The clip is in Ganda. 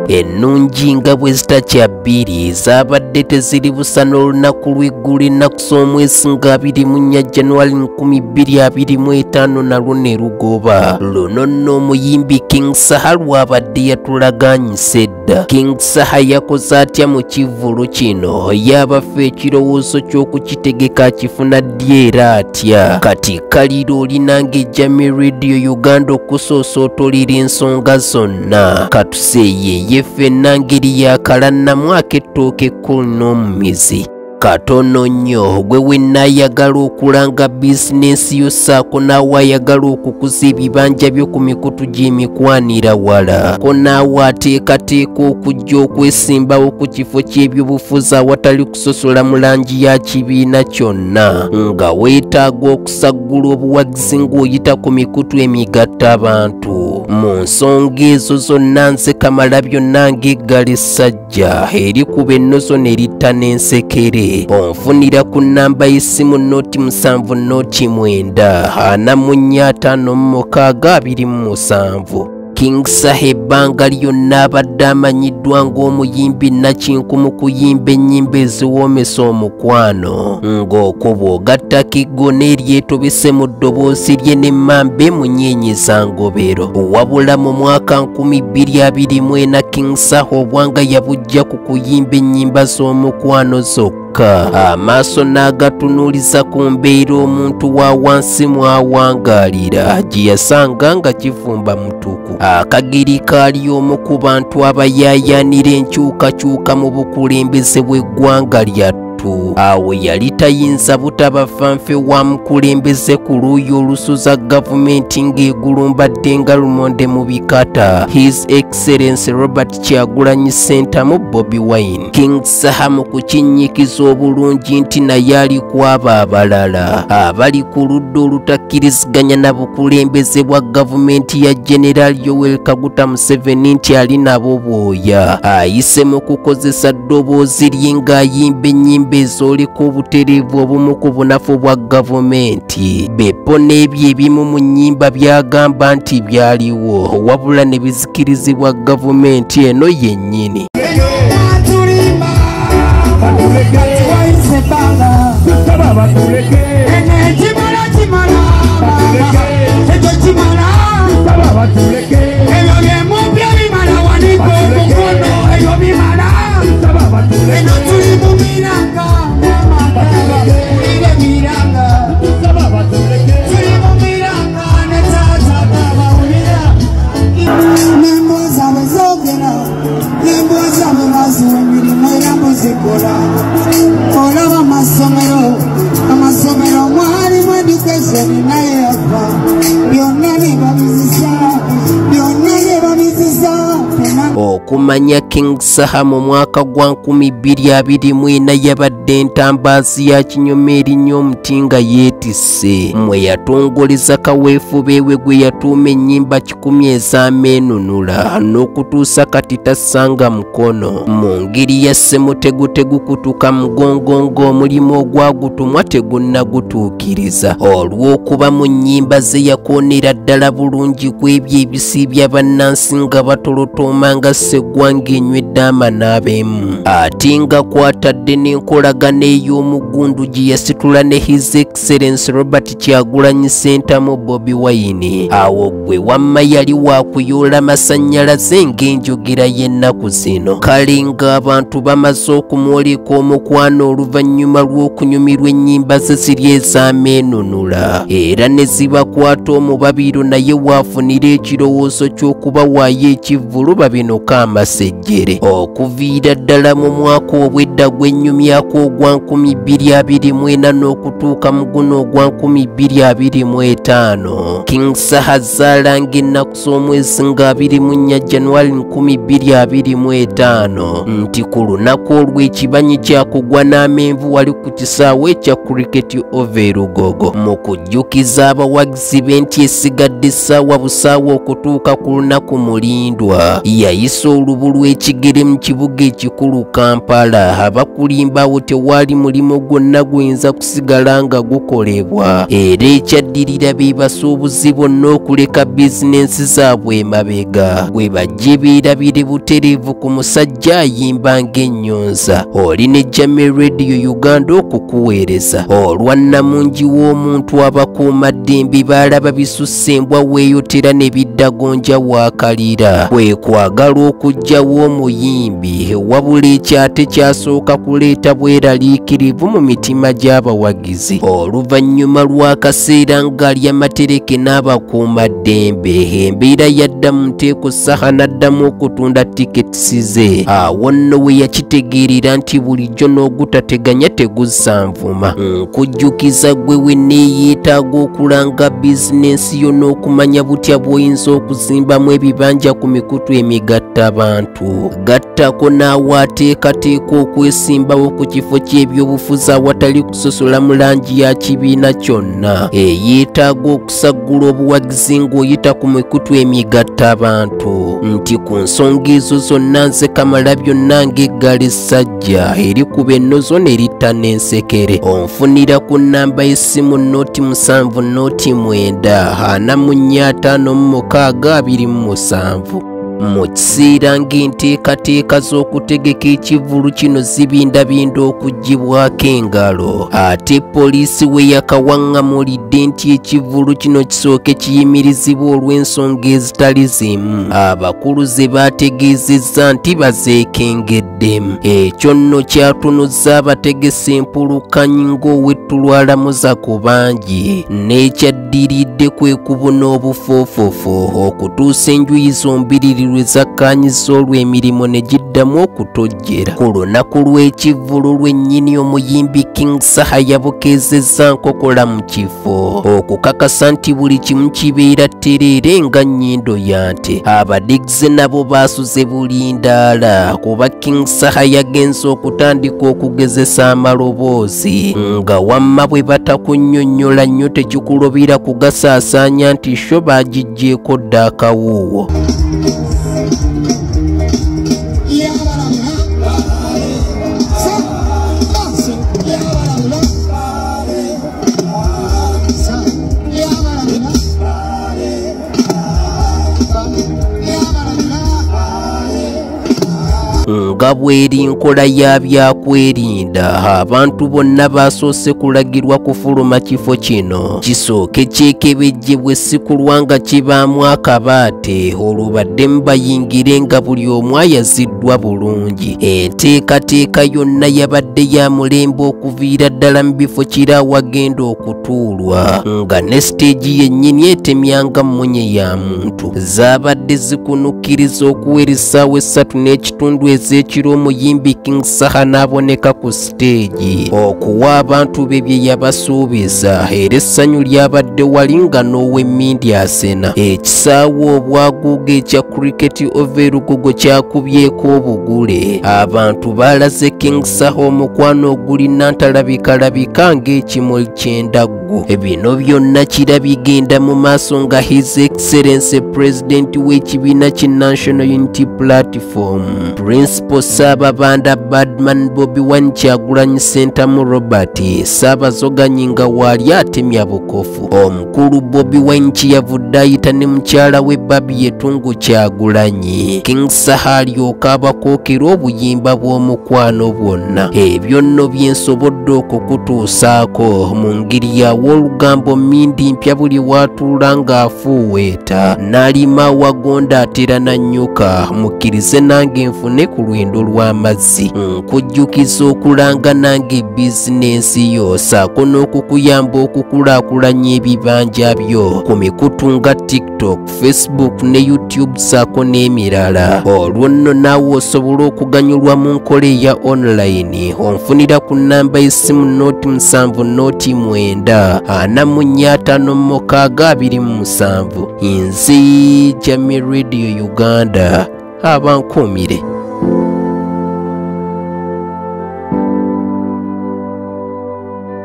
Ennungi nga bwe zitakya bbiri zaabadde teziri busa n'olunaku lw'eggulu ennaku z'omwezi nga 24 January 2025 nalwo ne lugoba. Luno nno omuyimbi King Saha lw'abadde yatulaganyisa edda. King Saha yakoze atya mu kivvulu kino? Yabaffe ekirowoozo ky'okukitegeka akifuna ddi era atya? Kati kaliro olinanga Jamii Radio Uganda okusoosootoolera ensonga zonna. Katuseeyeeye ffenna ngeri yakalannamu ak'ettooke ekkulu n'omumizi. Katono nnyo gwe wenna ayagala okulanga bizinensi yo ssaako naawe ayagala okukuza ebibanja byo ku mikutu gy'emikwanira wala, ko naawe ateekateeka okujja okwesimbawo ku kifo ky'ebyobufuzi awatali kusosola mu langi ya kibiina kyonna, nga weetaaga okusaggula obuwagizi ng'oyita ku mikutu emigatta abantu. Mu nsonga ezo zonna nze kamala byonna ng'eggala essajja erikuba ennozo ne litta n'ensekere. Onfunira ku nnamba y'essimu 07 09 44 56 27. King Saha ebbanga lyonna abadde amanyiddwa ng'omuyimbi nnakinkumu kuyimba ennyimba eziwoomesa omukwano, ng'okwo bw'ogattako eggona eryetobese mu ddoboozi lye n'emmamba emunyeenyeza ngobero. Wabula mu mwaka 2024 King Saha obwanga yabujja ku kuyimba ennyimba z'omukwano zokka, amaaso n'agatunuuliza ku mbeera omuntu wa wansi mw'awangaalira gye yasanga nga kivumba mutuku. Akageri kaali omu ku bantu abayaayaanira enkyukakyuka mu bukulembeze bw'eggwanga lyattu. Awo yali tayinza butaba fanfe wa mukulembeze ku luuyi olusuza gavumenti ng'egulumbadde nga lumonde mu bikata, His Excellency Robert Kyagulanyi Ssentamu Bobi Wine. King Saha mu kukinnyikiza obulungi nti naye ali ku abo abalala abali ku ludda olutakkiriziganya na bukulembeze bwa gavumenti ya General Yoweri Kaguta Museveni nti ali nabo bwoya, ayise mu kukozesa ddoboozi lye ng'ayimba ennyimba ezooleka obutereevu obumu ku bunafu bwa gavumenti. Beppo n'ebyo ebimu mu nnyimba by'agamba nti byaliwo wabula ne bizikirizibwa gavumenti eno yennyini. Okumanya King Saha mu mwaka gwa 2024 yabadde entambaazi ya kinyoma erinnya omuti nga yeetisse, mwe yatongoleza kaweefube we gwe yatuuma ennyimba 10 ez'ameenunula n'okutuusa kati tassanga mukono. Mu ngeri ya ssemutegutegu kutuka mugongo ng'omulimu ogwagutumwa tegunnagutuukiriza, olw'okuba mu nnyimba ze yakoonera ddala bulungi ku ebyo ebisiibya bannansi nga batolotooma nga sseggwanga enywedde amanaabemu, ate nga kwatadde n'enkolagana ey'omugundu gye yasitula ne His Excellency Robert Kyagulanyi Ssentamu Bobi Wine. Awo gwe wamma yali waakuyoola masannyalaze ng'enjogera y'ennaku zino. Kale ng'abantu bamaze okumwoleka omukwano oluvannyuma lw'okunyumirwa ennyimba ze ziri ez'ameenunula era ne zibakwata omubabiro, naye waafunira ekirowoozo ky'okubawaayo ekivvulu babinoka amasejjere. Okuviira ddala mu mwaka obwedda gwennyumyako ogwa 2024 n'okutuuka mu guno ogwa 2025, King Saha zaalanga ennaku z'omwezi nga 24 January 2025 nti ku lunaku olw'ekibanyi kyakugwa n'amenvu wali ku kisaawe ekya Cricket Oval e Lugogo, mu kujjukiza abawagizi be nti esigadde ssaawa busaawa okutuuka ku lunaku mulindwa. Yayise Okussa olubu lw'ekigere mu kibuga ekikulu Kampala, abakulimbawo tewali mulimu gwonna guyinza kusigala nga gukolebwa, era ekyaddirira be basuubuzi bonna okuleka bizinensi zaabwe emabega bwe bajje beerabire butereevu ku musajja ayimba ng'ennyonza. Oli ne Jamie Radio Uganda okukuweereza. Olwa nnamungi w'omuntu abakuumaddembe baalaba bisusse embwa weeyotera ne biddagonja waakalira, kwe kwagala okuggyawo omuyimbi, wabula ekyate kyasooka kuleeta bweraliikirivu mu mitima gy'abawagizi. Oluvannyuma lw'akaseera ng'alya matereke n'abakuumaddembe, embeera yadda mu nteeko Saha n'addamu okutunda tiketi ze. Awo nno we yakitegeerera nti bulijjo n'ogutateganya teguzza nvuma. Nkujjukiza ggwe wenneeyeetaaga okulanga bizinensi yo n'okumanya butya bw'oyinza okuzimbamu ebibanja ku mikutu emigattabantu. Gattako naawe ateekateeka okwesimbawo ku kifo ky'ebyobufuzi awatali kusosola mu langi ya kibiina kyonna, eyeetaaga okusaggula obuwagizi ng'oyita ku mikutu emigattabantu. Nti ku nsonga ezo zonna nze kamala byonna ng'eggala essajja erikuba ennozo ne litta n'ensekere. Onfunira ku nnamba y'essimu 07 09 44 56 27. Mu kiseera ng'enteekateeka z'okutegeka ekivvulu kino zibindabinda okuggyibwako engalo, ate poliisi we yakawaŋŋamulidde nti ekivvulu kino kisooke kiyimirizibwa olw'ensonga ezitali zimu abakulu ze baategeezezza nti bazeekengeddemu. Ekyo nno kyatunuzza abategesi empulukanyi ng'ow'ettulwalamuza ku bangi, n'ekyaddiridde kwe kubuna obufoofofo okutuusa enjuyi zombiriri lwe zakkaanyizza olw'emirimu ne giddamu okutojjera. Ku lunaku lw'ekivvulu lwennyini omuyimbi King Saha yabukeezezza nkokola mu kifo okukakasa nti buli kimu kibeera ttereere nga nnyindo ya nte. Abadigize nabo baasuze bulindaala kuba King Saha yagenze okutandika okugezesa amaloboozi nga wamma bwe batakunnyonnyola nnyo tekikulobera kugasaasaanya nti sho bagiggyeeko dda akawuuwo. Nga bw'eri nkola ya byakwerinda, abantu bonna basoose kulagirwa kufuluma kifo kino kisooke kyekebejjebwe si kulwa nga kibaamu akabaate, olwo baddemu bayingire nga buli omu ayaziddwa bulungi. Enteekateeka yonna yabadde ya mulembe okuviira ddala mu bifo kiri awagenda okutuulwa, nga ne siteegi yennyini etemyanga mmunye ya muntu. Zaabadde zikunukkiriza okuwera essaawa 3:15 ez'ekiro omuyimbi King Saha n'aboneka ku siteegi okuwa abantu be bye yabasuubiza, era essanyu lyabadde wali nga n'ow'emmindi asena. Ekisaawe obwaguuga ekya Cricket Oval Lugogo kyakubyeko obugule. Abantu baalaze King Saha omukwano ogulina ntalabikalabika ng'ekimuli ky'endaggu. Bino byonna kira bigenda mu maaso nga His Excellency President w'ekibiina ki National Unity Platform Principal Ssaababanda Badman Bobi Wine Kyagulanyi Ssentamu Robert Ssaabazoganyi nga waali atemya bukofu. Omukulu Bobi Wine kyeyavudde ayita ne mukyala we Barbie Yetungu Kyagulanyi. King Saha alyoka abakookera obuyimba bw'omukwano bwonna. Ebyo nno bye nsobodde okukutuusaako mu ngeri ya w'olugambo mmindi mpya buli w'atuula ng'afuuweeta n'alima awagonda atera nannyuka. Mukkirize nange nfune ku lwendo lw'amazzi. Nkujjukiza okulanga nange bizinensi yo ssaako n'okukuyamba okukulaakulanya ebibanja byo ku mikutu nga TikTok, Facebook ne YouTube ssaako n'emirala. Olwo nno naawe osobola okuganyulwa mu nkola eya online. Onfunira ku nnamba y'essimu 07 09 44 56 27. Nze Jamie Radio Uganda, abankuumire.